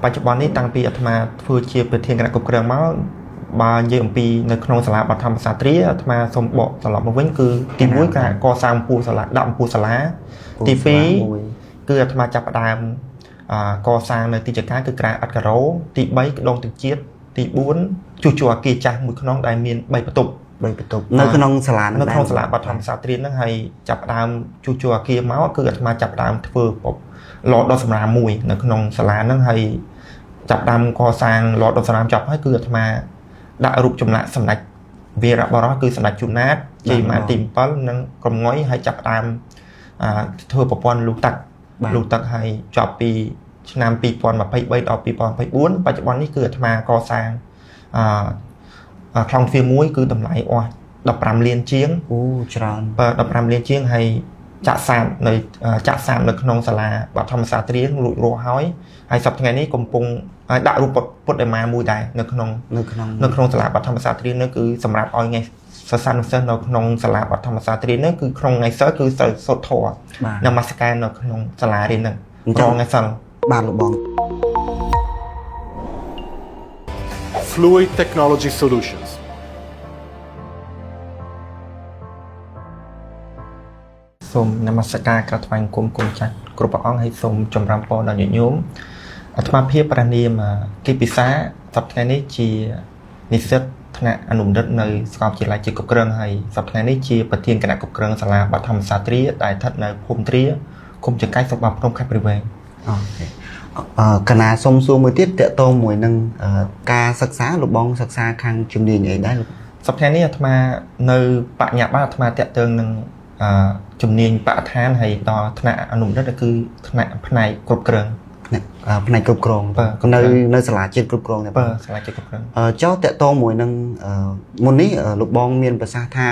បច្ចុប្បន្ននេះតាំងពីអាត្មាធ្វើជាប្រធានគណៈគ្រប់គ្រងមកបើនិយាយអំពីនៅក្នុងសាលាបឋមសាទ្រាអាត្មាសូមបកត្រឡប់មកវិញគឺទី1ការកសាងអំពូលសាលាដាក់អំពូលសាលាទី2គឺអាត្មាចាប់ផ្ដើមកសាងនៅទីចការគឺក្រាឥដ្ឋការ៉ូទី3ក្ដងទឹកជាតិទី4ជួសជុលអគារចាស់មួយក្នុងដែលមាន3បន្ទប់3បន្ទប់នៅក្នុងសាលានៅក្នុងសាលាបឋមសាទ្រាហ្នឹងហើយចាប់ផ្ដើមជួសជុលអគារមកគឺអាត្មាចាប់ផ្ដើមធ្វើឡដុសសម្រាមមួយនៅក្នុងសាលាហ្នឹងហើយចាប់ផ្ដើមកសាងឡដុសសម្រាមចប់ហើយគឺអាត្មាដាក់រូបចម្លាក់សម្ដេចវីរបុរសគឺសម្ដេចជួនណាតជ័យម៉ាទី7និងក្រុមងុយហើយចាប់ផ្ដើមធ្វើប្រព័ន្ធលូទឹកលូទឹកហើយចប់ពីឆ្នាំ2023ដល់2024បច្ចុប្បន្ននេះគឺអាត្មាកសាងខ្លងទ្វារមួយគឺតម្លៃអស់15លានជាងអូច្រើនបាទ15លានជាងហើយចាក់សាបនៅចាក់សាបនៅក្នុងសាលាបឋមសាទ្រារួចរាល់ហើយហើយសប្តាហ៍ថ្ងៃនេះកំពុងដាក់រូបពុទ្ធបដិមាមួយដែរនៅក្នុងសាលាបឋមសាទ្រានោះគឺសម្រាប់ឲ្យថ្ងៃសិស្សានុសិស្សនៅក្នុងសាលាបឋមសាទ្រានោះគឺក្នុងថ្ងៃសិស្សគឺត្រូវសូត្រធម៌នមស្ការនៅក្នុងសាលារៀនហ្នឹងរាល់ថ្ងៃសិលបាទលោកបង Fluid Technology Solutions សូមនមស្ការក្រាបថ្វាយបង្គំគុណចាស់គ្រប់ព្រះអង្គហើយសូមចម្រើនពរដល់ញាតិញោមអាត្មាភាពព្រះនាមគិពិសាសប្តាហ៍នេះជានិស្សិតថ្នាក់អនុបណ្ឌិតនៅសាកលវិទ្យាល័យជាតិគ្រប់គ្រងហើយសប្តាហ៍នេះជាប្រធានគណៈគ្រប់គ្រងសាលាបឋមសាទ្រាដែលស្ថិតនៅភូមិទ្រាឃុំចង្កែស្រុកបាភ្នំខេត្តព្រៃវែងអូខេកណាសុំសួរមួយទៀតតកតងមួយនឹងការសិក្សាលោកបងសិក្សាខាងជំនាញអីដែរលោកសប្តាហ៍នេះអាត្មានៅបញ្ញាបត្រអាត្មាតកតងនឹងជំនាញបរិស្ថានហើយដល់ថ្នាក់អនុបណ្ឌិតគឺថ្នាក់ផ្នែកគ្រប់គ្រងផ្នែកគ្រប់គ្រងនៅសាលាជាតិគ្រប់គ្រងបាទសាលាជាតិគ្រប់គ្រងចុះតកតងមួយនឹងមុននេះលោកបងមានប្រសាសន៍ថា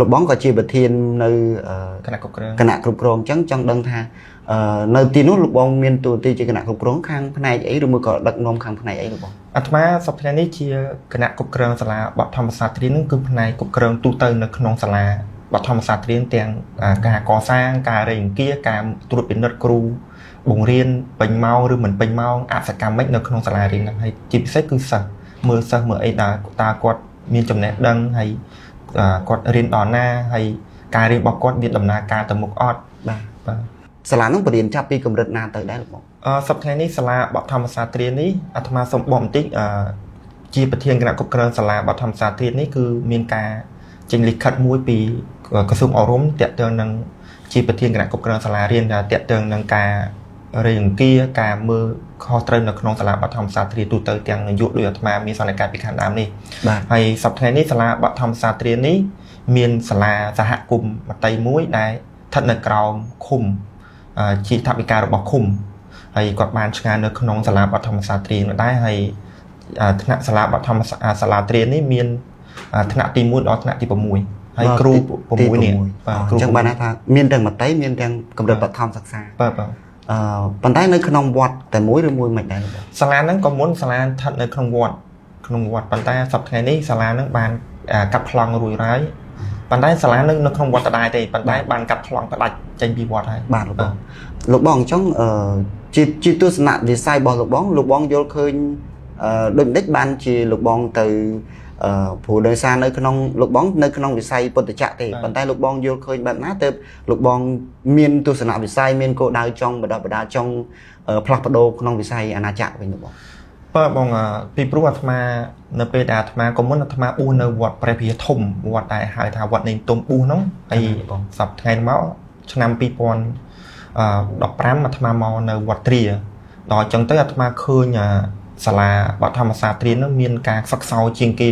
លោកបងក៏ជាប្រធាននៅគណៈគ្រប់គ្រងគណៈគ្រប់គ្រងអញ្ចឹងចង់ដឹងថានៅទីនោះលោកបងមានតួនាទីជាគណៈគ្រប់គ្រងខាងផ្នែកអីឬមួយក៏ដឹកនាំខាងផ្នែកអីលោកបងអាត្មាសប្តាហ៍នេះជាគណៈគ្រប់គ្រងសាលាបឋមសាទ្រានឹងគឺផ្នែកគ្រប់គ្រងទូទៅនៅក្នុងសាលាបឋមសាទ្រាទាំងការកសាងការរៃអង្គាសការត្រួតពិនិត្យគ្រូបង្រៀនពេញម៉ោងឬមិនពេញម៉ោងអសកម្មនៅក្នុងសាលារៀនហ្នឹងហើយជាពិសេសគឺសិស្សមើលសិស្សមើលអីដល់តើគាត់មានចំណេះដឹងហើយគាត់រៀនដល់ណាហើយការរៀនរបស់គាត់មានដំណើរការទៅមុខអត់បាទបាទសាលានោះបរៀនចាប់ពីកម្រិតណាទៅដែរលោកបងសប្តាហ៍នេះសាលាបឋមសាទ្រានេះអាត្មាសូមបកបន្តិចជាប្រធានគណៈគ្រប់គ្រងសាលាបឋមសាទ្រានេះគឺមានការចេញលិខិតមួយពីក្រសួងអប់រំទាក់ទងនឹងជាប្រធានគណៈគ្រប់គ្រងសាលារៀនទាក់ទងនឹងការរៃអង្គាសការមើលខុសត្រូវនៅក្នុងសាលាបឋមសាទ្រាទូទៅទាំងនាយកដោយអាត្មាមានសន្និការពីខាងដើមនេះហើយសប្តាហ៍នេះសាលាបឋមសាទ្រានេះមានសាលាសហគមន៍មតីមួយដែលស្ថិតនៅក្រោមឃុំជាថវិការបស់ឃុំហើយគាត់បានឆ្ងាយនៅក្នុងសាលាបឋមសាទ្រានោះដែរហើយថ្នាក់សាលាបឋមសាលាទ្រានេះមានថ្នាក់ទី1ដល់ថ្នាក់ទី6ហើយគ្រូ6នាក់បាទគ្រូអញ្ចឹងបានថាមានទាំងមតីមានទាំងកម្រិតបឋមសិក្សាបាទបាទប៉ុន្តែនៅក្នុងវត្តតែមួយឬមួយមិនដែរបងសាលាហ្នឹងក៏មុនសាលាស្ថិតនៅក្នុងវត្តប៉ុន្តែសប្តាហ៍នេះសាលាហ្នឹងបានកាត់ប្លង់រួចហើយប៉ុន្តែសាលានៅក្នុងវត្តដដែលទេប៉ុន្តែបានកាត់ប្លង់ផ្ដាច់ចេញពីវត្តហើយបាទលោកបងលោកបងអញ្ចឹងជាទស្សនវិស័យរបស់លោកបងលោកបងយល់ឃើញដូចម្ដេចបានជាលោកបងទៅព្រោះដោយសារនៅក្នុងលោកបងនៅក្នុងវិស័យពុទ្ធចក្រទេប៉ុន្តែលោកបងយល់ឃើញបែបណាទើបលោកបងមានទស្សនវិស័យមានគោលដៅចង់បដិបដាចង់ផ្លាស់ប្ដូរក្នុងវិស័យអាណាចក្រវិញលោកបងបាទបងពីព្រោះអាត្មានៅពេលដែលអាត្មាក៏មុនអាត្មាបួសនៅវត្តព្រះវិហារធំវត្តដែលហៅថាវត្តនេងទុំបួសហ្នឹងហើយសប្តាហ៍ថ្ងៃមកឆ្នាំ2015អាត្មាមកនៅវត្តទ្រាដល់អញ្ចឹងទៅអាត្មាឃើញសាលាបឋមសាទ្រានោះមានការខ្សឹកខ្សោយជាងគេ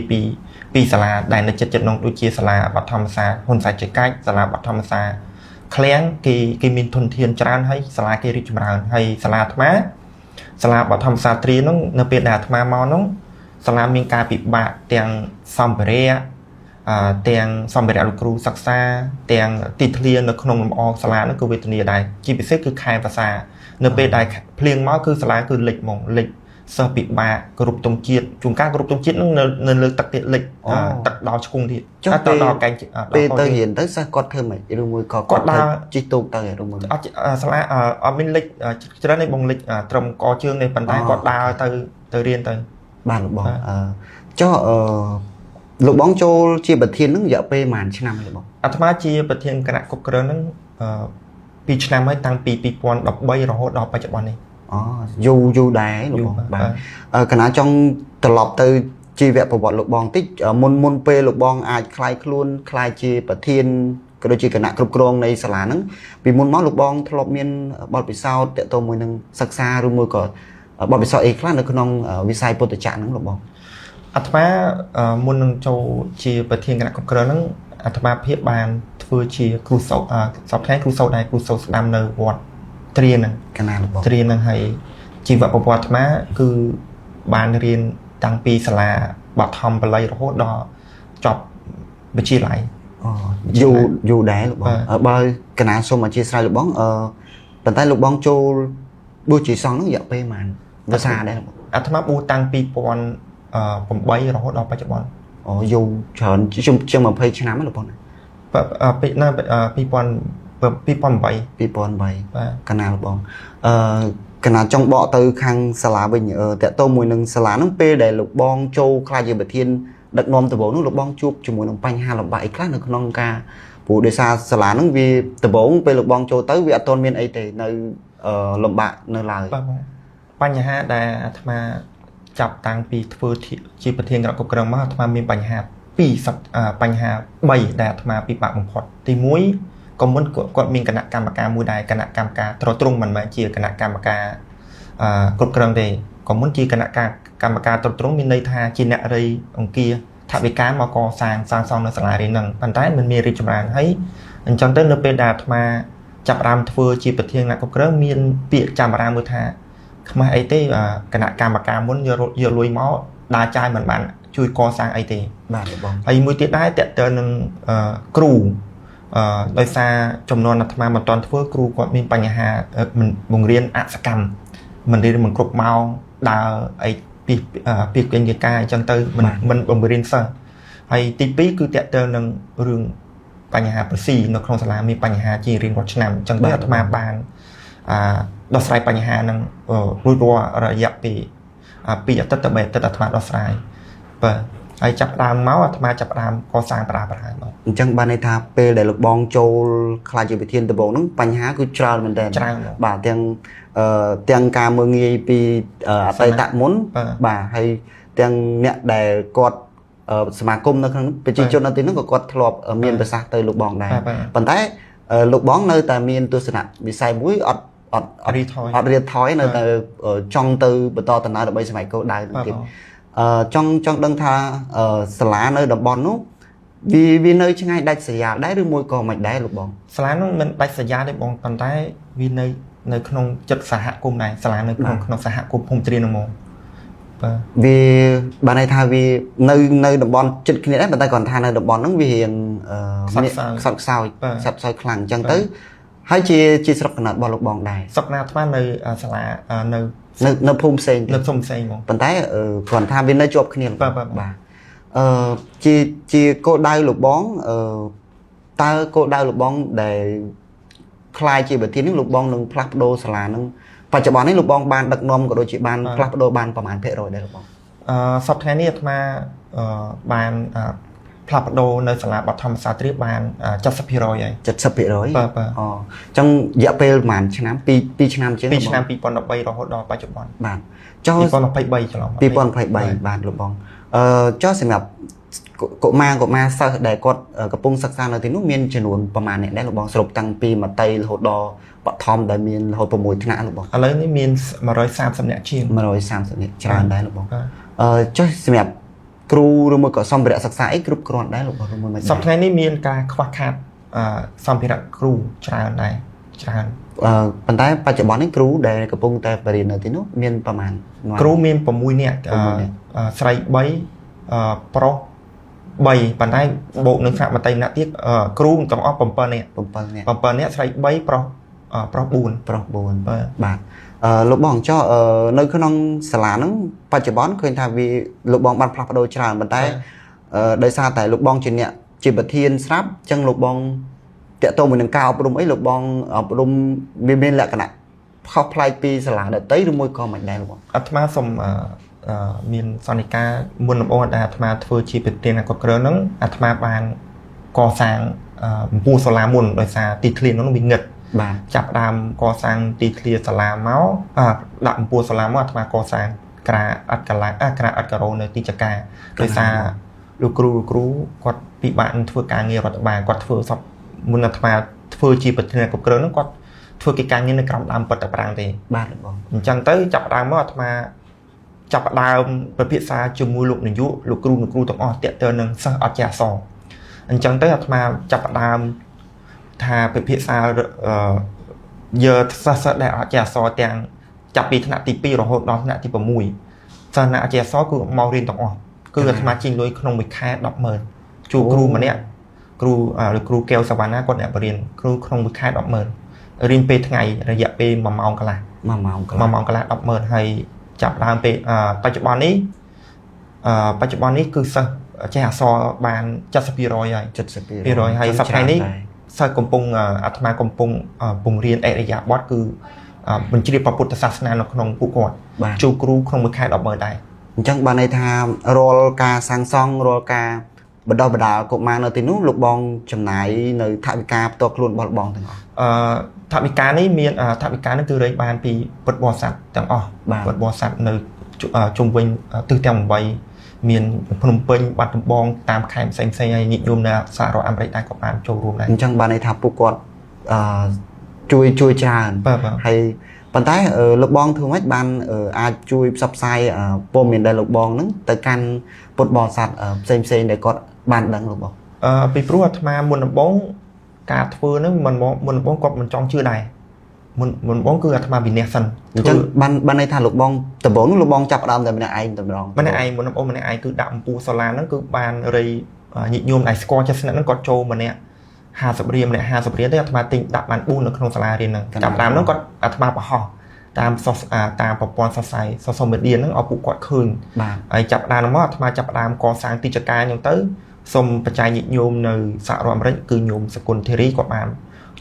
ពីសាលាដែលនៅចិត្តនោះដូចជាសាលាបឋមសាហ៊ុនសែនចកាច់សាលាបឋមសាឃ្លាំងគេមានធនធានច្រើនហើយសាលាគេរីកចម្រើនហើយសាលាអាត្មាសាលាបឋមសាទ្រានោះនៅពេលដែលអាត្មាមកនោះសាលាមានការពិបាកទាំងសម្ភារៈទាំងសម្ភារៈលោកគ្រូសិក្សាទាំងទីធ្លានៅក្នុងលំអសាលានោះគឺវេទនាដែរជាពិសេសគឺខែភាសានៅពេលដែលភ្លៀងមកគឺសាលាគឺលិចហ្មងលិច សិស្សពិបាកគោរពទង់ជាតិជួនកាលគោរពទង់ជាតិនឹងនៅលើទឹកទៀតលិចទឹកដល់ឆ្គងទៀតដល់ដល់កែងពេលទៅរៀនទៅសិស្សគាត់ធ្វើម៉េចឬមួយក៏គាត់ដើរជិះទូកទៅឬមួយអត់សាលាអត់មានលិចច្រើនទេបងលិចត្រឹមកជើងនេះប៉ុន្តែគាត់ដើរទៅរៀនទៅបាទលោកបងចុះលោកបងចូលជាប្រធាននឹងរយៈពេលប្រហែលឆ្នាំទេបងអាត្មាជាប្រធានគណៈគ្រប់គ្រងនឹង2ឆ្នាំហើយតាំងពី2013រហូតដល់បច្ចុប្បន្ននេះអូយូរយូរដែរលោកបងបាទកណាចង់ត្រឡប់ទៅជីវប្រវត្តិលោកបងតិចមុនពេលលោកបងអាចក្លាយខ្លួនក្លាយជាប្រធានក៏ដូចជាគណៈគ្រប់គ្រងនៃសាលាហ្នឹងពីមុនមកលោកបងធ្លាប់មានបទពិសោធន៍ទាក់ទងមួយនឹងសិក្សាឬមួយក៏បទពិសោធន៍អីខ្លះនៅក្នុងវិស័យពុទ្ធចក្រហ្នឹងលោកបងអាត្មាមុននឹងចូលជាប្រធានគណៈគ្រប់គ្រងហ្នឹងអាត្មាភាពបានធ្វើជាគ្រូសូត្រសប្តាហ៍គ្រូសូត្រដែរគ្រូសូត្រស្ដាំនៅវត្តត្រៀនហ្នឹងកណាលោកបងត្រៀនហ្នឹងហើយជីវប្រវត្តិអាត្មាគឺបានរៀនតាំងពីសាលាបឋមបាលីរហូតដល់ចប់វិទ្យាល័យអូយូរយូរដែរលោកបងបើកណាសូមអធិស្ឋានលោកបងប៉ុន្តែលោកបងចូលបួសជាសង្ឃហ្នឹងរយៈពេលប៉ុន្មានវស្សាដែរលោកអាត្មាបួសតាំងពី2008រហូតដល់បច្ចុប្បន្នអូយូរច្រើនជាង20ឆ្នាំហ្នឹងលោកបងពេលណា2008 2008កណាលោកបងកណាចង់បកទៅខាងសាលាវិញតកតមួយនឹងសាលាហ្នឹងពេលដែលលោកបងចូលក្លាយជាប្រធានដឹកនាំដំបូងនោះលោកបងជួបជាមួយនឹងបញ្ហាលំបាកអីខ្លះនៅក្នុងការព្រោះដោយសារសាលាហ្នឹងវាដំបូងពេលលោកបងចូលទៅវាអត់ទាន់មានអីទេនៅលំបាកនៅឡើយបាទបញ្ហាដែលអាត្មាចាប់តាំងពីធ្វើជាប្រធានគណៈគ្រប់គ្រងមកអាត្មាមានបញ្ហា2បញ្ហា3ដែលអាត្មាពិបាកបំផុតទី1ក៏មុនគាត់មានគណៈកម្មការមួយដែរគណៈកម្មការត្រត្រង់មិនមែនជាគណៈកម្មការគ្រប់គ្រងទេក៏មុនជាគណៈកម្មការត្រត្រង់មានន័យថាជាអ្នករៃអង្គាថវិកាមកកសាងសាងសង់នៅសាលារៀនហ្នឹងប៉ុន្តែមិនមានរីកចម្រើនហើយអញ្ចឹងទៅនៅពេលដែលអាត្មាចាប់ផ្ដើមធ្វើជាប្រធានគណៈគ្រប់គ្រងមានពាក្យចាំរាមួយថាខ្មាស់អីទេគណៈកម្មការមុនយកលុយមកដើរចាយមិនបានជួយកសាងអីទេបាទបងហើយមួយទៀតដែរតើតើនឹងគ្រូដោយសារចំនួនអាត្មាមិនទាន់ធ្វើគ្រូគាត់មានបញ្ហាមិនបង្រៀនអសកម្មមិនរៀនមិនគ្រប់ម៉ោងដើរអីពីកិច្ចការអញ្ចឹងទៅមិនបង្រៀនសិស្សហើយទី2គឺតើតើនឹងរឿងបញ្ហាប្រស៊ីនៅក្នុងសាលាមានបញ្ហាជារៀងរាល់ឆ្នាំអញ្ចឹងទៅអាត្មាបានដោះស្រាយបញ្ហានឹងរួចរាល់រយៈពេល2អាទិត្យទៅ3អាទិត្យអាត្មាដោះស្រាយបាទហើយចាប់ដើមមកអាត្មាចាប់ដើមកសាងប្រាប្រាមកអញ្ចឹងបានន័យថាពេលដែលលោកបងចូលក្លាយជាប្រធានដំបូងហ្នឹងបញ្ហាគឺច្រើនមែនទែនបាទទាំងការមើលងាយពីអតីតមុនបាទហើយទាំងអ្នកដែលគាត់សមាគមនៅក្នុងប្រជាជននៅទីនោះក៏គាត់ធ្លាប់មានប្រសាសន៍ទៅលោកបងដែរប៉ុន្តែលោកបងនៅតែមានទស្សនៈវិស័យមួយអត់រៀថយនៅតែចង់ទៅបន្តដំណើរដើម្បីសម័យគោលដៅនឹងទៀតចង់ដឹងថាសាលានៅតំបន់នោះវានៅឆ្ងាយដាច់ស្រយាលដែរឬមួយក៏មិនដែរលោកបងសាលានោះមិនដាច់ស្រយាលទេបងប៉ុន្តែវានៅក្នុងចិត្តសហគមន៍ដែរសាលានៅក្នុងសហគមន៍ភូមិត្រៀនហ្នឹងមកបាទវាបានន័យថាវានៅតំបន់ចិត្តគ្នាដែរប៉ុន្តែគ្រាន់ថានៅតំបន់ហ្នឹងវារៀងខ្សត់ខ្សោយខ្សត់ខ្សោយខ្លាំងអញ្ចឹងទៅហើយជាស្រុកកំណើតរបស់លោកបងដែរស្រុកណាអាត្មានៅសាលានៅភូមិផ្សេងនៅភូមិផ្សេងហ្មងប៉ុន្តែគ្រាន់ថាវានៅជាប់គ្នាបាទជាគោលដៅលោកបងតើគោលដៅលោកបងដែលក្លាយជាប្រធាននេះលោកបងនឹងផ្លាស់ប្ដូរសាលានឹងបច្ចុប្បន្ននេះលោកបងបានដឹកនាំក៏ដូចជាបានផ្លាស់ប្ដូរបានប្រមាណភាគរយដែរលោកបងសប្តាហ៍នេះអាត្មាបានផ្លាស់ប្ដូរនៅសាលាបឋមសាស្ត្រាបាន 70% ហើយ 70% បាទអូអញ្ចឹងរយៈពេលប្រហែលឆ្នាំ2ឆ្នាំជាង2ឆ្នាំ2013រហូតដល់បច្ចុប្បន្នបាទចុះ2023ច្រឡំ2023បាទលោកបងចុះសម្រាប់កុមារសិស្សដែលគាត់កំពុងសិក្សានៅទីនោះមានចំនួនប្រមាណអ្នកដែរលោកបងសរុបតាំងពីមត្តេយ្យរហូតដល់បឋមដែលមានរហូត6ថ្នាក់លោកបងឥឡូវនេះមាន130នាក់ជាង130នាក់ច្រើនដែរលោកបងចុះសម្រាប់គ្រូឬមួយក៏សម្ភារៈសិក្សាអីគ្រប់គ្រាន់ដែរលោកបងឬមួយមិនសប្តាហ៍នេះមានការខ្វះខាតសម្ភារៈគ្រូច្រើនដែរច្រើនប៉ុន្តែបច្ចុប្បន្ននេះគ្រូដែលកំពុងតែបរៀននៅទីនោះមានប្រមាណគ្រូមាន6នាក់ស្រី3ប្រុស3ប៉ុន្តែបូកនឹងថ្នាក់មត្តេយ្យម្នាក់ទៀតគ្រូទាំងអស់7នាក់7នាក់ស្រី3ប្រុស ប្រុស4 ប្រុស4បាទ លោកបងចុះនៅក្នុងសាលាហ្នឹងបច្ចុប្បន្នឃើញថាវាលោកបងបានផ្លាស់ប្ដូរច្រើនប៉ុន្តែដោយសារតែលោកបងជាអ្នកជាប្រធានស្រាប់អញ្ចឹងលោកបងតាក់ទងមួយនឹងការអប់រំអីលោកបងអប់រំវាមានលក្ខណៈខុសប្លែកពីសាលាដទៃឬមួយក៏មិនដែរលោកបងអាត្មាសូមមានសន្និការមុនដំបូងដែលអាត្មាធ្វើជាប្រធានគ្រប់គ្រងហ្នឹងអាត្មាបានកសាងអំពូលសាលាមុនដោយសារទីធ្លានោះវាងឹតបាទចាប់ដើមកសាងទីធ្លាសាលាមកដាក់អំពូលសាលាមកអាត្មាកសាងក្រាអត់កាឡាក្រាអត់ការ៉ូនៅទីចកាដោយសារលោកគ្រូគាត់ពិបាកនឹងធ្វើការងាររដ្ឋបាលគាត់ធ្វើសពមុនអាត្មាធ្វើជាប្រធានគ្រប់គ្រងហ្នឹងគាត់ធ្វើកិច្ចការងារនៅក្រោមដើមពិតតែប្រាំងទេបាទបងអញ្ចឹងទៅចាប់ដើមមកអាត្មាចាប់ដើមពិភាក្សាជាមួយលោកនាយកលោកគ្រូលោកគ្រូទាំងអស់ទាក់ទងនឹងសិស្សអត់ចេះអក្សរអញ្ចឹងទៅអាត្មាចាប់ដើមថាពិភាក្សាយកសិស្សដែលអត់ចេះអក្សរទាំងចាប់ពីថ្នាក់ទី2រហូតដល់ថ្នាក់ទី6សិស្សណាអត់ចេះអក្សរគឺមករៀនទាំងអស់គឺអាត្មាជីងលុយក្នុងមួយខែ100,000ជួគ្រូម្នាក់គ្រូលោកគ្រូកែវសវណ្ណាគាត់អ្នកបរៀនគ្រូក្នុងមួយខែ100,000រៀនពេលថ្ងៃរយៈពេល1ម៉ោងកន្លះ1ម៉ោងកន្លះ1ម៉ោងកន្លះ100,000ហើយចាប់ដើមពេលបច្ចុប្បន្ននេះគឺសិស្សចេះអក្សរបាន70%ហើយ70%ហើយសប្តាហ៍នេះសិស្សកំពុងអាត្មាកំពុងពង្រៀនអរិយាបថគឺបញ្ជ្រាបព្រះពុទ្ធសាសនានៅក្នុងពួកគាត់ជួគ្រូក្នុងមួយខែ100,000ដែរអញ្ចឹងបានន័យថារាល់ការសាងសង់រាល់ការបណ្ដោះបណ្ដាលកុមារនៅទីនោះលោកបងចំណាយនៅថវិកាផ្ទាល់ខ្លួនរបស់លោកបងទាំងអស់ថវិកានេះមានថវិកានេះគឺរែកបានពីពុទ្ធបរិស័ទទាំងអស់ពុទ្ធបរិស័ទនៅជុំវិញទិសទាំង8មានភ្នំពេញបាត់ដំបងតាមខេត្តផ្សេងៗហើយញាតិញោមនៅសហរដ្ឋអាមេរិកដែរក៏បានចូលរួមដែរអញ្ចឹងបានន័យថាពួកគាត់ជួយច្រើនហើយប៉ុន្តែលោកបងធ្វើម៉េចបានអាចជួយផ្សព្វផ្សាយព័ត៌មានដែលលោកបងហ្នឹងទៅកាន់ពុទ្ធបរិស័ទផ្សេងៗដែលគាត់បានដឹងលោកបងពីព្រោះអាត្មាមុនដំបូងការធ្វើហ្នឹងមុនដំបូងគាត់មិនចង់ជឿដែរមុនដំបូងគឺអាត្មាវិន័យសិនអញ្ចឹងបានន័យថាលោកបងដំបូងលោកបងចាប់ផ្ដើមតែម្នាក់ឯងតែម្ដងម្នាក់ឯងមុនដំបូងម្នាក់ឯងគឺដាក់អំពូលសាលាហ្នឹងគឺបានរៃញាតិញោមដែលស្គាល់ចេះស្នាក់ហ្នឹងគាត់ចូលម្នាក់50រៀលម្នាក់50រៀលទេអាត្មាទិញដាក់បាន4នៅក្នុងសាលារៀនហ្នឹងចាប់ដើមហ្នឹងគាត់អាត្មាបង្ហោះតាមតាមប្រព័ន្ធផ្សព្វផ្សាយ social media ហ្នឹងឲ្យពួកគាត់ឃើញហើយចាប់ដើមមកអាត្មាចាប់ដើមកសាងទីចកាហ្នឹងទៅសូមបច្ច័យញាតិញោមនៅសហរដ្ឋអាមេរិកគឺញោមសគុណធីរីគាត់បាន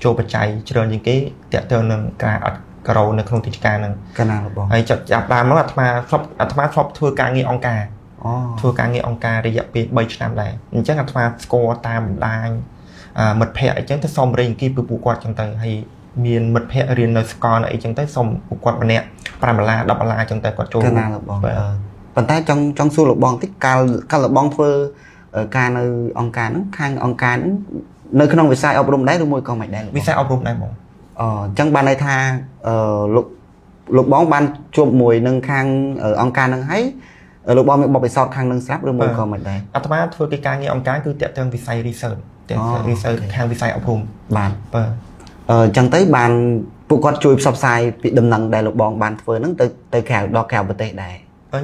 ចូលបច្ច័យច្រើនជាងគេតាក់ទងនឹងការអត់ការ៉ូនៅក្នុងទីចកាហ្នឹងកណាលោកបងហើយចាប់ដើមមកអាត្មាធ្លាប់ធ្វើការងារអង្គការធ្វើការងារអង្គការរយៈពេល3ឆ្នាំដែរអញ្ចឹងអាត្មាស្គាល់តាមបណ្ដាញមិត្តភ័ក្តិអញ្ចឹងទៅសុំរៃអង្គាសពីពួកគាត់អញ្ចឹងទៅហើយមានមិត្តភ័ក្តិរៀននៅសាកលអីចឹងទៅសុំពួកគាត់ម្នាក់5ដុល្លារ10ដុល្លារចឹងទៅគាត់ចូលកណាលោកបងប៉ុន្តែចង់សួរលោកបងតិចកាលលោកបងធ្វើការនៅអង្គការហ្នឹងខាងអង្គការហ្នឹងនៅក្នុងវិស័យអប់រំដែរឬមួយក៏មិនដែរវិស័យអប់រំដែរបងអញ្ចឹងបានន័យថាលោកបងបានជួបមួយនឹងខាងអង្គការហ្នឹងហើយលោកបងមានបទពិសោធន៍ខាងនឹងស្រាប់ឬមួយក៏មិនដែរអាត្មាធ្វើកិច្ចការងារអង្គការគឺតាក់ទងវិស័យ research តាក់ទង research ខាងវិស័យអប់រំបាទអញ្ចឹងទៅបានពួកគាត់ជួយផ្សព្វផ្សាយពីដំណឹងដែលលោកបងបានធ្វើហ្នឹងទៅក្រៅដល់ក្រៅប្រទេសដែរ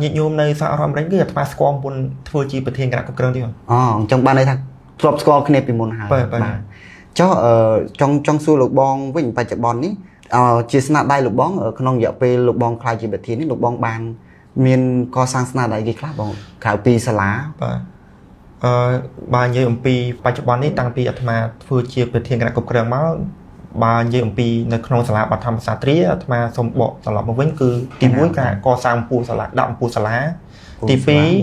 ញាតិញោមនៅសហរដ្ឋអាមេរិកគឺអាត្មាស្គាល់មុនធ្វើជាប្រធានគណៈគ្រប់គ្រងទៀតអញ្ចឹងបានន័យថាធ្លាប់ស្គាល់គ្នាពីមុនហើយបាទចុះចង់សួរលោកបងវិញបច្ចុប្បន្ននេះជាស្នាដៃលោកបងក្នុងរយៈពេលលោកបងក្លាយជាប្រធាននេះលោកបងបានមានកសាងស្នាដៃគេខ្លះបងក្រៅពីសាលាបាទបើនិយាយអំពីបច្ចុប្បន្ននេះតាំងពីអាត្មាធ្វើជាប្រធានគណៈគ្រប់គ្រងមកបើនិយាយអំពីនៅក្នុងសាលាបឋមសាស្ត្រាអាត្មាសូមបកត្រឡប់មកវិញគឺទី1ការកសាងអំពូលសាលាដាក់អំពូលសាលាទី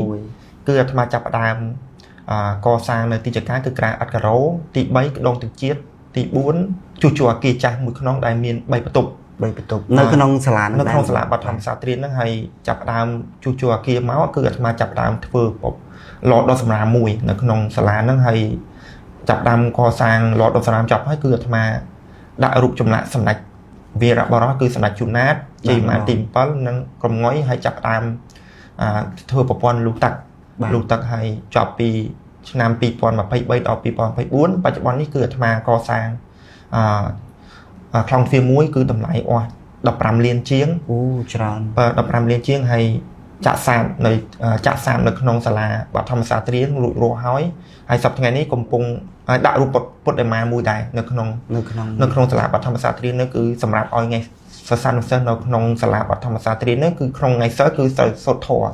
2គឺអាត្មាចាប់ផ្ដើមកសាងនៅទីចកាគឺក្រាអត់ការ៉ូទី3ក្ដងទឹកជាតិទី4ជួសជុលអគារចាស់មួយក្នុងដែលមាន3បន្ទប់នៅក្នុងសាលានៅក្នុងសាលាបឋមសាស្ត្រាហ្នឹងហើយចាប់ផ្ដើមជួសជុលអគារមកគឺអាត្មាចាប់ផ្ដើមធ្វើឡដសម្រាមមួយនៅក្នុងសាលាហ្នឹងហើយចាប់ផ្ដើមកសាងឡដសម្រាមចប់ហើយគឺអាត្មាដាក់រូបចម្លាក់សម្ដេចវីរបុរសគឺសម្ដេចជួនណាតជ័យម៉ានទី7និងក្រុមងុយហើយចាប់ផ្ដើមធ្វើប្រព័ន្ធលូទឹកហើយចប់ពីឆ្នាំ2023ដល់2024បច្ចុប្បន្ននេះគឺអាត្មាកសាងខ្លងទ្វារមួយគឺតម្លៃអស់15លានជាងអូច្រើនបាទ15លានជាងហើយចាក់សាបនៅក្នុងសាលាបឋមសាស្ត្រារួចរាល់ហើយហើយសប្តាហ៍ថ្ងៃនេះកំពុងដាក់រូបពុទ្ធបដិមាមួយដែរនៅក្នុងសាលាបឋមសាស្ត្រានោះគឺសម្រាប់ឲ្យថ្ងៃ សិស្សានុសិស្សនៅក្នុងសាលាបឋមសាស្ត្រានេះគឺក្នុងថ្ងៃសិលគឺត្រូវសូត្រធម៌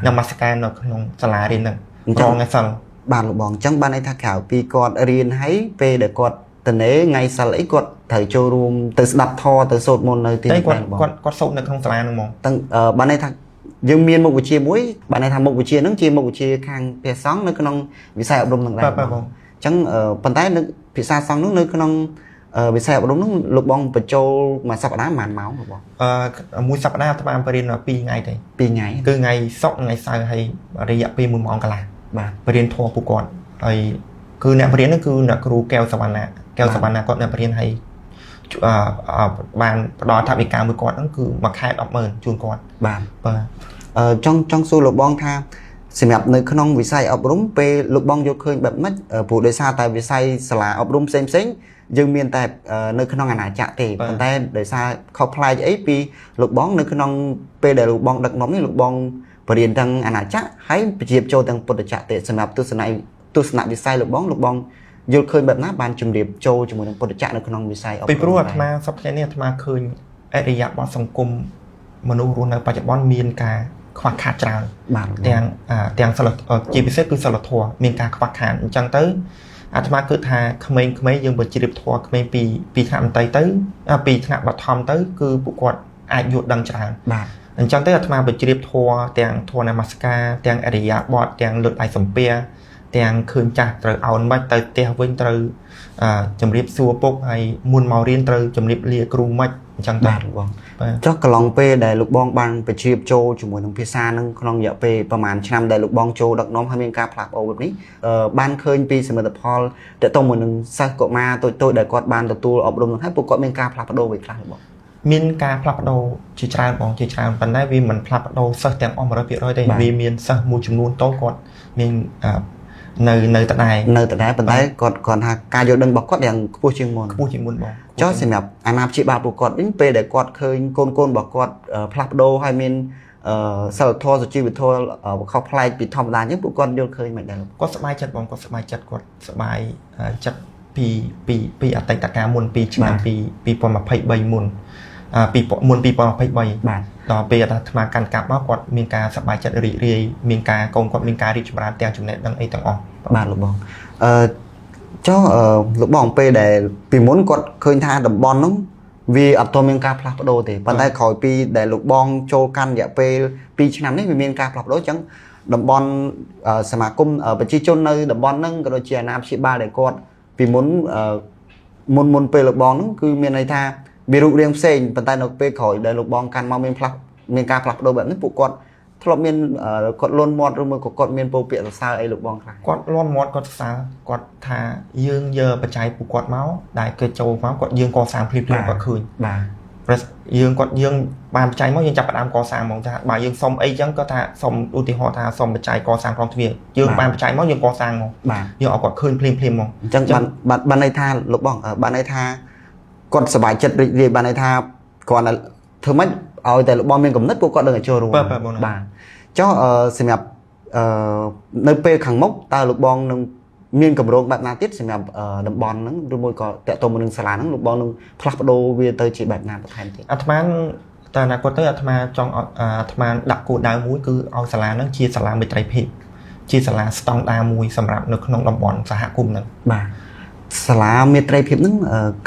នមស្ការនៅក្នុងសាលារៀនហ្នឹងរាល់ថ្ងៃសិលបាទលោកបងអញ្ចឹងបានន័យថាក្រៅពីគាត់រៀនហើយពេលដែលគាត់តនេថ្ងៃសិលអីគាត់ត្រូវចូលរួមទៅស្ដាប់ធម៌ទៅសូត្រមន្តនៅទីនោះគាត់គាត់សូត្រនៅក្នុងសាលាហ្នឹងហ្មងទាំងបានន័យថាយើងមានមុខវិជ្ជាមួយបានន័យថាមុខវិជ្ជាហ្នឹងជាមុខវិជ្ជាខាងព្រះសង្ឃនៅក្នុងវិស័យអប់រំហ្នឹងដែរបាទបងអញ្ចឹងប៉ុន្តែនៅភាសាសង្ឃហ្នឹងនៅក្នុងវិស័យអប់រំហ្នឹងលោកបងបញ្ចូលមួយសប្តាហ៍ប្រហែលម៉ោងលោកបងមួយសប្តាហ៍អាត្មាបរៀន2ថ្ងៃទេ2ថ្ងៃគឺថ្ងៃសុក្រថ្ងៃសៅរ៍ហើយរយៈពេល1ម៉ោងកន្លះបាទបរៀនធម៌ពួកគាត់ហើយគឺអ្នកបរៀនហ្នឹងគឺអ្នកគ្រូកែវសវណ្ណៈកែវសវណ្ណៈគាត់អ្នកបរៀនហើយបានផ្ដល់ថវិកាមួយគាត់ហ្នឹងគឺមួយខែ100,000ជូនគាត់បាទបាទចង់សួរលោកបងថាសម្រាប់នៅក្នុងវិស័យអប់រំពេលលោកបងយល់ឃើញបែបម៉េចព្រោះដោយសារតែវិស័យសាលាអប់រំផ្សេងផ្សេងយើងមានតែនៅក្នុងអាណាចក្រទេប៉ុន្តែដោយសារខុសប្លែកអីពីលោកបងនៅក្នុងពេលដែលលោកបងដឹកនាំនេះលោកបងបរៀនទាំងអាណាចក្រហើយប្រជាចូលទាំងពុទ្ធចក្រទេសម្រាប់ទស្សនវិស័យលោកបងលោកបងយល់ឃើញបែបណាបានជំរាបចូលជាមួយនឹងពុទ្ធចក្រនៅក្នុងវិស័យអប់រំពីព្រោះអាត្មាសប្តាហ៍នេះអាត្មាឃើញអរិយាបថសង្គមមនុស្សរស់នៅបច្ចុប្បន្នមានការខ្វះខាតច្រើនទាំងសិលជាពិសេសគឺសិលធម៌មានការខ្វះខាតអញ្ចឹងទៅអាត្មាគឺថាក្មេងៗយើងបើជ្រាបធម៌ក្មេងពីថ្នាក់មន្ត្រីទៅពីថ្នាក់បឋមទៅគឺពួកគាត់អាចយល់ដឹងច្រើនបាទអញ្ចឹងទៅអាត្មាបើជ្រាបធម៌ទាំងធម៌នមស្ការទាំងអរិយាបថទាំងលើកដៃសំពះទាំងឃើញចាស់ត្រូវអោនមិនទៅផ្ទះវិញត្រូវជំរាបសួរពុកហើយមុនមករៀនត្រូវជំរាបលាគ្រូមិនអញ្ចឹងបាទលោកបងចុះកន្លងពេលដែលលោកបងបានប្រជ្រាបចូលជាមួយនឹងភាសានឹងក្នុងរយៈពេលប្រហែលឆ្នាំដែលលោកបងចូលដឹកនាំហើយមានការផ្លាស់ប្ដូរបែបនេះបានឃើញពីសមិទ្ធផលទាក់ទងមួយនឹងសិស្សកុមារតូចៗដែលគាត់បានទទួលអប់រំនឹងហើយពួកគាត់មានការផ្លាស់ប្ដូរអ្វីខ្លះលោកបងមានការផ្លាស់ប្ដូរជាច្រើនបងជាច្រើនប៉ុន្តែវាមិនផ្លាស់ប្ដូរសិស្សទាំងអស់100%ទេវាមានសិស្សមួយចំនួនតូចគាត់មាននៅដដែលនៅដដែលប៉ុន្តែគាត់គាត់ថាការយល់ដឹងរបស់គាត់យ៉ាងខ្ពស់ជាងមុនខ្ពស់ជាងមុនបងចុះសម្រាប់អាណាព្យាបាលពួកគាត់វិញពេលដែលគាត់ឃើញកូនរបស់គាត់ផ្លាស់ប្ដូរហើយមានសិលធម៌សុជីវធម៌ខុសប្លែកពីធម្មតាអញ្ចឹងពួកគាត់យល់ឃើញមិនដែរគាត់សប្បាយចិត្តបងគាត់សប្បាយចិត្តគាត់សប្បាយចិត្តពីអតីតកាលមុនពីឆ្នាំ2023មុនពីមុន2023បាទដល់ពេលអាត្មាកាន់កាប់មកគាត់មានការសប្បាយចិត្តរីករាយមានការកូនគាត់មានការរីកចម្រើនទាំងចំណេះដឹងអីទាំងអស់បាទលោកបងចុះលោកបងពេលដែលពីមុនគាត់ឃើញថាតំបន់ហ្នឹងវាអត់ទាន់មានការផ្លាស់ប្ដូរទេប៉ុន្តែក្រោយពីដែលលោកបងចូលកាន់រយៈពេល2ឆ្នាំនេះវាមានការផ្លាស់ប្ដូរអញ្ចឹងតំបន់សមាគមប្រជាជននៅតំបន់ហ្នឹងក៏ដូចជាអាណាព្យាបាលដែលគាត់ពីមុនមុនពេលលោកបងហ្នឹងគឺមានន័យថាវារូបរាងផ្សេងប៉ុន្តែនៅពេលក្រោយដែលលោកបងកាន់មកមានការផ្លាស់ប្ដូរបែបនេះពួកគាត់ធ្លាប់មានគាត់លន់មាត់ឬមួយក៏គាត់មានពោលពាក្យសរសើរអីលោកបងខ្លះគាត់លន់មាត់គាត់សរសើរគាត់ថាយើងយកបច្ច័យពួកគាត់មកដែលគេចូលមកគាត់យើងកសាងភ្លាមៗគាត់ឃើញបាទយើងគាត់យើងបានបច្ច័យមកយើងចាប់ផ្ដើមកសាងហ្មងថាបើយើងសុំអីចឹងគាត់ថាសុំឧទាហរណ៍ថាសុំបច្ច័យកសាងក្រុងទ្វារយើងបានបច្ច័យមកយើងកសាងមកយើងឲ្យគាត់ឃើញភ្លាមៗហ្មងអញ្ចឹងបានន័យថាលោកបងបានន័យថាគាត់សប្បាយចិត្តរីករាយបានន័យថាគាត់ធ្វើម៉េចឲ្យតែលោកបងមានកំណត់ពួកគាត់ដឹងតែចូលរួមបាទចុះសម្រាប់នៅពេលខាងមុខតើលោកបងនឹងមានកម្រងបែបណាទៀតសម្រាប់តំបន់ហ្នឹងឬមួយក៏តាក់ទងនឹងសាលាហ្នឹងលោកបងនឹងផ្លាស់ប្ដូរវាទៅជាបែបណាបន្ថែមទៀតអាត្មាតើអនាគតទៅអាត្មាចង់អាត្មាដាក់គោលដៅមួយគឺឲ្យសាលាហ្នឹងជាសាលាមេត្រីភាពជាសាលាស្តង់ដារមួយសម្រាប់នៅក្នុងតំបន់សហគមន៍ហ្នឹងបាទសាលាមេត្រីភាពហ្នឹង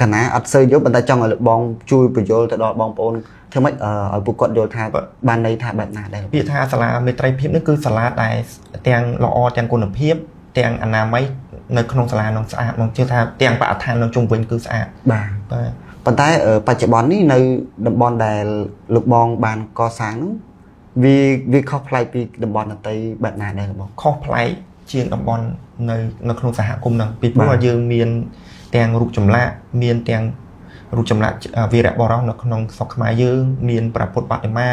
កាលណាអត់សូវយល់ប៉ុន្តែចង់ឲ្យលោកបងជួយបញ្យល់ទៅដល់បងប្អូនធ្វើម៉េចឲ្យពួកគាត់យល់ថាបានន័យថាបែបណាដែរពាក្យថាសាលាមេត្រីភាពនេះគឺសាលាដែលទាំងល្អទាំងគុណភាពទាំងអនាម័យនៅក្នុងសាលានោះស្អាតមកជឿថាទាំងបរិស្ថាននៅជុំវិញគឺស្អាតបាទប៉ុន្តែបច្ចុប្បន្ននេះនៅតំបន់ដែលលោកបងបានកសាងនោះវាខុសប្លែកពីតំបន់ដទៃបែបណាដែរលោកបងខុសប្លែកជាងតំបន់នៅក្នុងសហគមន៍ហ្នឹងពីព្រោះយើងមានទាំងរូបចម្លាក់មានទាំងរូបចម្លាក់វីរៈបុរសនៅក្នុងស្រុកខ្មែរយើងមានព្រះពុទ្ធបដិមា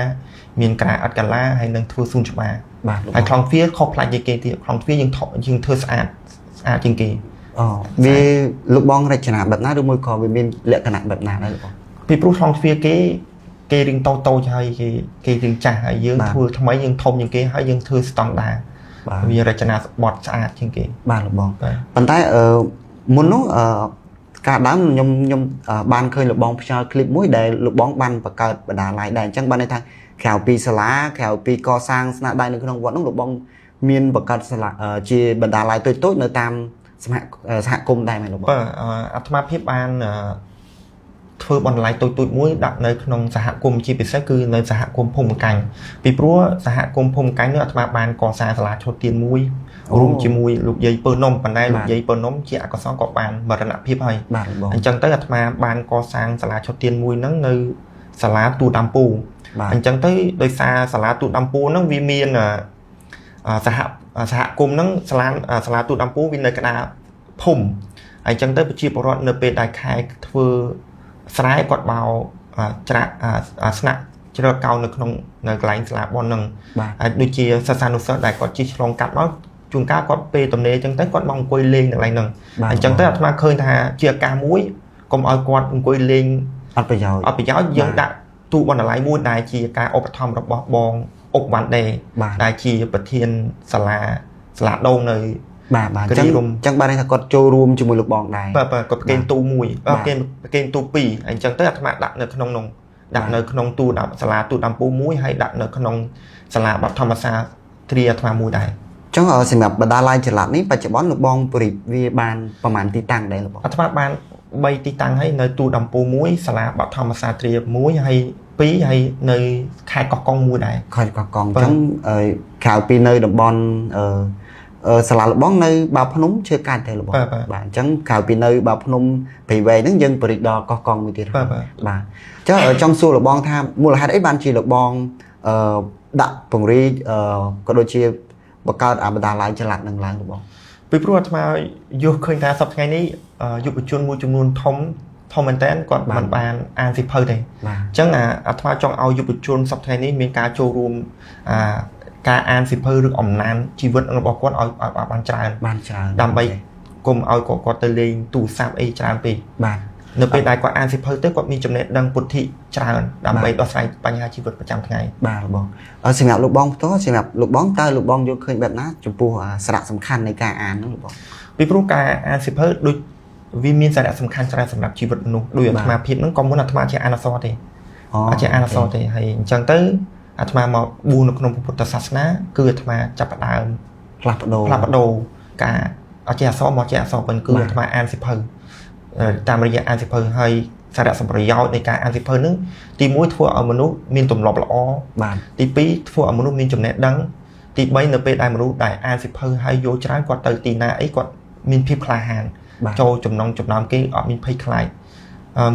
មានក្រាអិតកាឡាហើយនឹងធ្វើសួនច្បារបាទហើយខ្លងទ្វារខុសប្លែកជាងគេទៀតខ្លងទ្វារយើងធ្វើស្អាតជាងគេអូវាលោកបងរចនាបែបណាឬមួយក៏វាមានលក្ខណៈបែបណាដែរលោកបងពីព្រោះខ្លងទ្វារគេរៀងតូចហើយគេរៀងចាស់ហើយយើងធ្វើថ្មីយើងធំជាងគេហើយយើងធ្វើស្តង់ដារវារចនាបថស្អាតជាងគេបាទលោកបងប៉ុន្តែមុននោះ កាលដើមខ្ញុំបានឃើញលោកបងផ្ញើคลิปមួយដែលលោកបងបានបង្កើតបណ្ណាល័យដែរអញ្ចឹងបានន័យថាក្រៅពីសាលាក្រៅពីកសាងស្នាដៃនៅក្នុងវត្តនោះលោកបងមានបង្កើតសាលាជាបណ្ណាល័យតូចៗនៅតាមសហគមន៍ដែរមែនលោកបង បាទអាត្មាភាពបានធ្វើបណ្ណាល័យតូចៗមួយដាក់នៅក្នុងសហគមន៍ជាពិសេសគឺនៅសហគមន៍ភូមិកាញ់ពីព្រោះសហគមន៍ភូមិកាញ់នោះអាត្មាបានកសាងសាលាឈុតទៀនមួយរួមជាមួយលោកយាយពៅនំប៉ុន្តែលោកយាយពៅនំជាអកុសលក៏បានមរណភាពហើយអញ្ចឹងទៅអាត្មាបានកសាងសាលាឈុតទៀនមួយហ្នឹងនៅសាលាទូដាំពូអញ្ចឹងទៅដោយសារសាលាទូដាំពូហ្នឹងវាមានសហគមន៍ហ្នឹងសាលាទូដាំពូវានៅកណ្ដាលភូមិអញ្ចឹងទៅប្រជាពលរដ្ឋនៅពេលដែលខែធ្វើស្រែគាត់បោច្រាក់ស្នាក់ជ្រកកោនៅក្នុងនៅកន្លែងសាលាប៉ុនហ្នឹងហើយដូចជាសិស្សានុសិស្សដែលគាត់ជិះឆ្លងកាត់មកជួនកាលគាត់ពេលទំនេរអញ្ចឹងទៅគាត់មកអង្គុយលេងនៅកន្លែងហ្នឹងអញ្ចឹងទៅអាត្មាឃើញថាជាឱកាសមួយកុំឲ្យគាត់អង្គុយលេងអត់ប្រយោជន៍យើងដាក់ទូបណ្ណាល័យមួយដែលជាការឧបត្ថម្ភរបស់បងអុកវ៉ាន់ដេដែលជាប្រធានសាលាដូងនៅបាទអញ្ចឹងបានន័យថាគាត់ចូលរួមជាមួយលោកបងដែរបាទគាត់ប្រគេនទូមួយប្រគេនទូពីរអញ្ចឹងទៅអាត្មាដាក់នៅក្នុងនោះដាក់នៅក្នុងទូសាលាទូដាំពូមួយហើយដាក់នៅក្នុងសាលាបឋមសាទ្រាអាត្មាមួយដែរអញ្ចឹងសម្រាប់បណ្ដាល័យចល័តនេះបច្ចុប្បន្នលោកបងពរិទ្ធវាបានប្រហែលទីតាំងដែរលោកបងអាត្មាបាន3ទីតាំងហើយនៅទូដាំពូមួយសាលាបឋមសាទ្រាមួយហើយ2ហើយនៅខេត្តកោះកុងមួយដែរខេត្តកោះកុងអញ្ចឹងក្រៅពីនៅតំបន់សាលាលបងនៅបាភ្នំឈើកាច់ទេលបងបាទអញ្ចឹងក្រៅពីនៅបាភ្នំព្រៃវែងហ្នឹងយើងបរិទ្ធដល់កោះកុងមួយទៀតបាទអញ្ចឹងចង់សួរលបងថាមូលហេតុអីបានជាលបងដាក់ពង្រីកក៏ដូចជាបង្កើតអាបណ្ដាល័យចល័តនឹងឡើងលបងពីព្រោះអាត្មាយល់ឃើញថាសប្តាហ៍ថ្ងៃនេះយុវជនមួយចំនួនធំមែនតើគាត់មិនបានអានសៀវភៅទេអញ្ចឹងអាត្មាចង់ឲ្យយុវជនសប្តាហ៍ថ្ងៃនេះមានការចូលរួមការអានសៀវភៅឬអំណានជីវិតរបស់គាត់ឲ្យបានច្រើនដើម្បីកុំឲ្យគាត់ទៅលេងទូរស័ព្ទអីច្រើនពេកបាទនៅពេលដែលគាត់អានសៀវភៅទៅគាត់មានចំណេះដឹងពុទ្ធិច្រើនដើម្បីដោះស្រាយបញ្ហាជីវិតប្រចាំថ្ងៃបាទបងសម្រាប់លោកបងផ្ទាល់សម្រាប់លោកបងតើលោកបងយល់ឃើញបែបណាចំពោះសារៈសំខាន់នៃការអានហ្នឹងលោកបងពីព្រោះការអានសៀវភៅដូចវាមានសារៈសំខាន់ច្រើនសម្រាប់ជីវិតមនុស្សដោយអាត្មាភាពហ្នឹងក៏មុនអាត្មាជាអានអក្សរទេអត់ជាអានអក្សរទេហើយអញ្ចឹងទៅអាត្មាមកបួសនៅក្នុងពុទ្ធសាសនាគឺអាត្មាចាប់ផ្ដើមផ្លាស់ប្ដូរការអត់ចេះអក្សរមកចេះអក្សរវិញគឺអាត្មាអានសៀវភៅតាមរយៈអានសៀវភៅហើយសារៈសម្ប្រយោជន៍នៃការអានសៀវភៅហ្នឹងទី1ធ្វើឲ្យមនុស្សមានទម្លាប់ល្អបាទទី2ធ្វើឲ្យមនុស្សមានចំណេះដឹងទី3នៅពេលដែលមនុស្សដែលអានសៀវភៅហើយយល់ច្រើនគាត់ទៅទីណាអីគាត់មានភាពក្លាហានចូលចំណងចំណោមគេអត់មានភ័យខ្លាច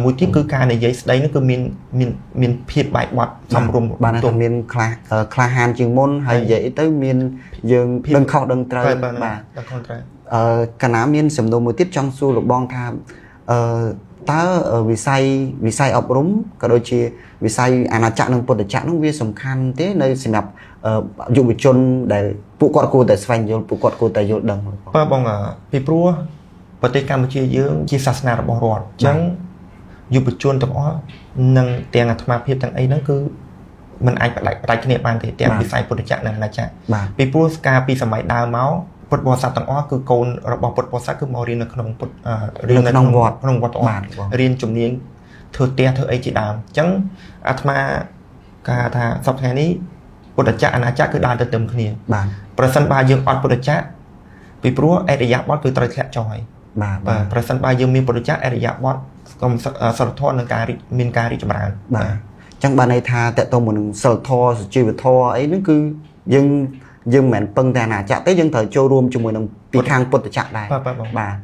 មួយទៀតគឺការនិយាយស្ដីនោះគឺមានភាពបែកបាត់សមរម្យបានថាមានក្លាហានជាងមុនហើយនិយាយទៅមានយើងដឹងខុសដឹងត្រូវបាទដឹងខុសត្រូវកាលណាមានសំណួរមួយទៀតចង់សួរលោកបងថាតើវិស័យអប់រំក៏ដូចជាវិស័យអាណាចក្រនិងពុទ្ធចក្រនោះវាសំខាន់ទេនៅសម្រាប់យុវជនដែលពួកគាត់គួរតែស្វែងយល់ពួកគាត់គួរតែយល់ដឹងបាទបងពីព្រោះប្រទេសកម្ពុជាយើងជាសាសនារបស់រដ្ឋអញ្ចឹងយុវជនទាំងអស់និងទាំងអាត្មាភាពទាំងអីហ្នឹងគឺมันអាចផ្ដាច់គ្នាបានទេទាំងវិស័យពុទ្ធចក្រនិងអាណាចក្រពីព្រោះកាលពីសម័យដើមមកពុទ្ធបរិស័ទទាំងអស់គឺកូនរបស់ពុទ្ធបរិស័ទគឺមករៀននៅក្នុងពុទ្ធរៀននៅក្នុងវត្តក្នុងវត្តទាំងអស់រៀនជំនាញធ្វើផ្ទះធ្វើអីជាដើមអញ្ចឹងអាត្មាគេថាសប្តាហ៍នេះពុទ្ធចក្រអាណាចក្រគឺដើរទៅទឹមគ្នាបាទប្រសិនបើយើងអត់ពុទ្ធចក្រពីព្រោះអរិយាបថគឺត្រូវធ្លាក់ចុះហើយបាទប្រសិនបើយើងមានពុទ្ធចក្រអរិយាបថកុំសិលធម៌នឹងការមានការរីកចម្រើនបាទអញ្ចឹងបានន័យថាតកតមួយនឹងសិលធម៌សុជីវធម៌អីហ្នឹងគឺយើងមិនមែនពឹងតែអាណាចក្រទេយើងត្រូវចូលរួមជាមួយនឹងពីខាងពុទ្ធចក្រដែរបាទ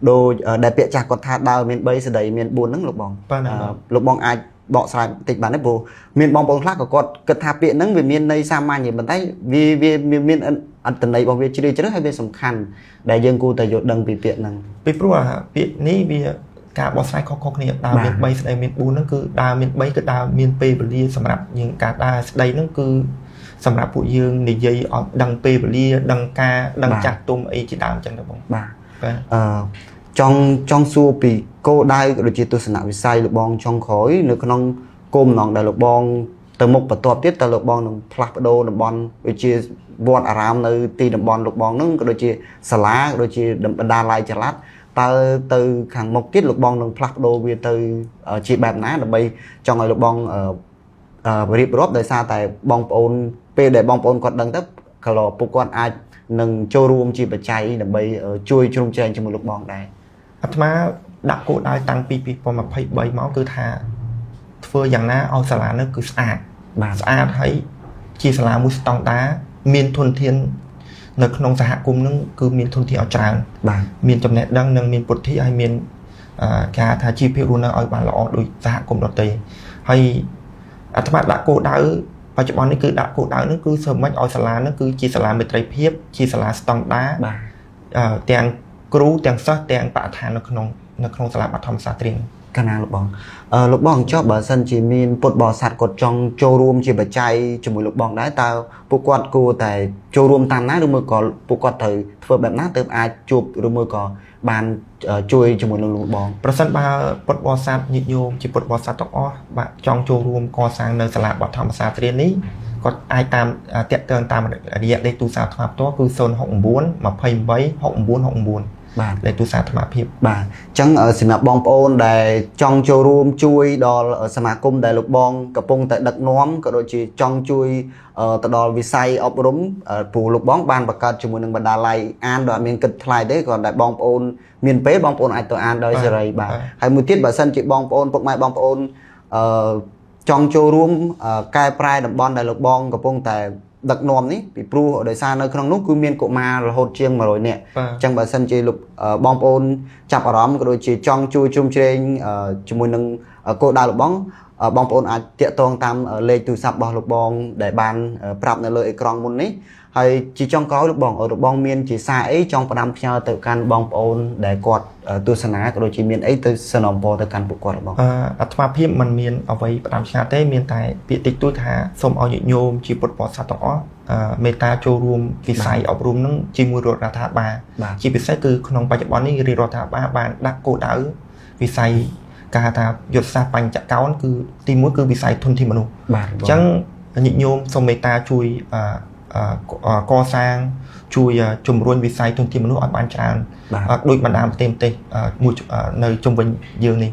ដោយដែលពាក្យចាស់គាត់ថាដើរមាន3ស្ដីមាន4ហ្នឹងលោកបងលោកបងអាចបកស្រាយបន្តិចបានទេព្រោះមានបងប្អូនខ្លះក៏គាត់គិតថាពាក្យហ្នឹងវាមានន័យសាមញ្ញទេប៉ុន្តែវាមានអត្ថន័យរបស់វាជ្រាលជ្រៅហើយវាសំខាន់ដែលយើងគួរតែយល់ដឹងពីពាក្យហ្នឹងពីព្រោះពាក្យនេះវាការបកស្រាយខុសៗគ្នាដើរមាន3ស្ដីមាន4ហ្នឹងគឺដើរមាន3គឺដើរមានពេលវេលាសម្រាប់យើងការដើរស្ដីហ្នឹងគឺសម្រាប់ពួកយើងនិយាយឲ្យដឹងពេលវេលាដឹងការដឹងចាស់ទុំអីជាដើមអញ្ចឹងទៅបងបាទចង់សួរពីគោលដៅក៏ដូចជាទស្សនវិស័យលោកបងចុងក្រោយនៅក្នុងគោលបំណងដែលលោកបងទៅមុខបន្ទាប់ទៀតតើលោកបងនឹងផ្លាស់ប្ដូរតំបន់ដូចជាវត្តអារាមនៅទីតំបន់លោកបងហ្នឹងក៏ដូចជាសាលាក៏ដូចជាបណ្ដាល័យចល័ត តើទៅខាងមុខទៀតលោកបងនឹងផ្លាស់ប្ដូរវាទៅជាបែបណាដើម្បីចង់ឲ្យលោកបងរៀបរាប់ដោយសារតែបងប្អូនពេលដែលបងប្អូនគាត់ដឹងទៅក៏ពួកគាត់អាចនឹងចូលរួមជាបច្ច័យដើម្បីជួយជ្រោមជ្រែងជាមួយលោកបងដែរ អាត្មាដាក់គោលដៅតាំងពី2023មកគឺថាធ្វើយ៉ាងណាឲ្យសាលានោះគឺស្អាត បាទ ស្អាតហើយជាសាលាមួយស្តង់ដារមានធនធាននៅក្នុងសហគមន៍នឹងគឺមានធនធានឲ្យច្រើន បាទ មានចំណេះដឹងនិងមានពុទ្ធិហើយមានគេហៅថាជីវភាពរស់នៅឲ្យបានល្អដូចសហគមន៍ដទៃហើយអាត្មាដាក់គោលដៅបច្ចុប្បន្ននេះគឺដាក់គោលដៅនេះគឺធ្វើម៉េចឲ្យសាលានេះគឺជាសាលាមេត្រីភាពជាសាលាស្តង់ដារ បាទ ទាំងគ្រូទាំងសិស្សទាំងបរិស្ថាននៅក្នុងសាលាបឋមសាស្ត្រា កណាលោកបងលោកបងចុះបើសិនជាមានពុទ្ធបរិស័ទគាត់ចង់ចូលរួមជាបច្ច័យជាមួយលោកបងដែរតើពួកគាត់គួរតែចូលរួមតាមណាឬមួយក៏ពួកគាត់ត្រូវធ្វើបែបណាទើបអាចជួបឬមួយក៏បានជួយជាមួយនឹងលោកបង ប្រសិនបើពុទ្ធបរិស័ទញាតិញោមជាពុទ្ធបរិស័ទទាំងអស់បាទចង់ចូលរួមកសាងនៅសាលាបឋមសាស្ត្រានេះគាត់អាចតាមតាក់ទងតាមរយៈលេខទូរស័ព្ទអាត្មាផ្ទាល់គឺ069 28 69 69 បាទ លេខទូរស័ព្ទអាត្មាភាព បាទអញ្ចឹងសម្រាប់បងប្អូនដែលចង់ចូលរួមជួយដល់សមាគមដែលលោកបងកំពុងតែដឹកនាំក៏ដូចជាចង់ជួយទៅដល់វិស័យអប់រំព្រោះលោកបងបានបង្កើតជាមួយនឹងបណ្ណាល័យអានដោយអត់មានគិតថ្លៃទេគ្រាន់តែបងប្អូនមានពេលបងប្អូនអាចទៅអានដោយសេរីបាទហើយមួយទៀតបើសិនជាបងប្អូនពុកម៉ែបងប្អូនចង់ចូលរួមកែប្រែតំបន់ដែលលោកបងកំពុងតែដឹកនាំនេះពីព្រោះដោយសារនៅក្នុងនោះគឺមានកុមាររហូតជាង100នាក់អញ្ចឹងបើសិនជាលោកបងប្អូនចាប់អារម្មណ៍ក៏ដូចជាចង់ជួយជ្រោមជ្រែងជាមួយនឹងគោលដៅលោកបងបងប្អូនអាចតាក់ទងតាមលេខទូរស័ព្ទរបស់លោកបងដែលបានប្រាប់នៅលើអេក្រង់មុននេះហើយជាចុងក្រោយលោកបងមានជាសារអីចង់ផ្ដាំផ្ញើទៅកាន់បងប្អូនដែលគាត់ទស្សនាក៏ដូចជាមានអីទៅសនំពរទៅកាន់ពួកគាត់បង អាត្មាភាពមិនមានអ្វីផ្ដាំផ្ញើទេមានតែពាក្យតិចតួចថាសូមឲ្យញាតិញោមជាពុទ្ធបរិស័ទទាំងអស់មេត្តាចូលរួមវិស័យអប់រំនឹងជាមួយរដ្ឋាភិបាលជាពិសេសគឺក្នុងបច្ចុប្បន្ននេះរាជរដ្ឋាភិបាលបានដាក់គោលដៅវិស័យគេហៅថាយុទ្ធសាស្ត្របញ្ចកោណគឺទី1គឺវិស័យធនធានមនុស្សអញ្ចឹងញាតិញោមសូមមេត្តាជួយកសាងជួយជំរុញវិស័យធនធានមនុស្សឲ្យបានច្រើនដូចបណ្ដាប្រទេសមួយនៅជុំវិញយើងនេះ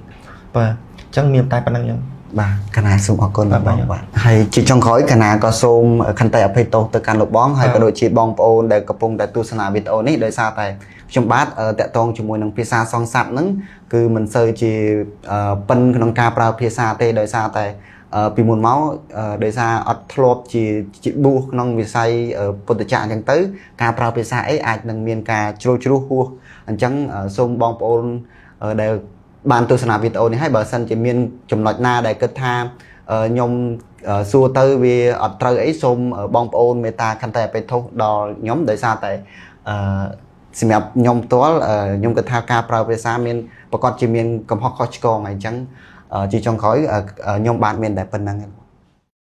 បាទអញ្ចឹងមានតែប៉ុណ្្នឹងយើង បាទកណាសូមអរគុណបងបាទហើយជាចុងក្រោយកណាក៏សូមខន្តីអភ័យទោសទៅកាន់លោកបងហើយក៏ដូចជាបងប្អូនដែលកំពុងតែទស្សនាវីដេអូនេះដោយសារតែខ្ញុំបាទតាក់ទងជាមួយនឹងភាសាសង្ស័ព្ទហ្នឹងគឺមិនសូវជាប៉ិនក្នុងការប្រើភាសាទេដោយសារតែពីមុនមកដោយសារអត់ធ្លាប់ជាបួសក្នុងវិស័យពុទ្ធចក្រអញ្ចឹងទៅការប្រើភាសាអីអាចនឹងមានការជ្រុលជ្រួសហួសអញ្ចឹងសូមបងប្អូនដែលបានទស្សនាវីដេអូនេះហើយបើសិនជាមានចំណុចណាដែលគិតថាខ្ញុំសួរទៅវាអត់ត្រូវអីសូមបងប្អូនមេត្តាខន្តីអភ័យទោសដល់ខ្ញុំដោយសារតែសម្រាប់ខ្ញុំផ្ទាល់ខ្ញុំគិតថាការប្រើភាសាមានប្រកាសជាមានកំហុសខុសឆ្គងហើយអញ្ចឹងជាចុងក្រោយខ្ញុំបាទមានតែប៉ុណ្្នឹង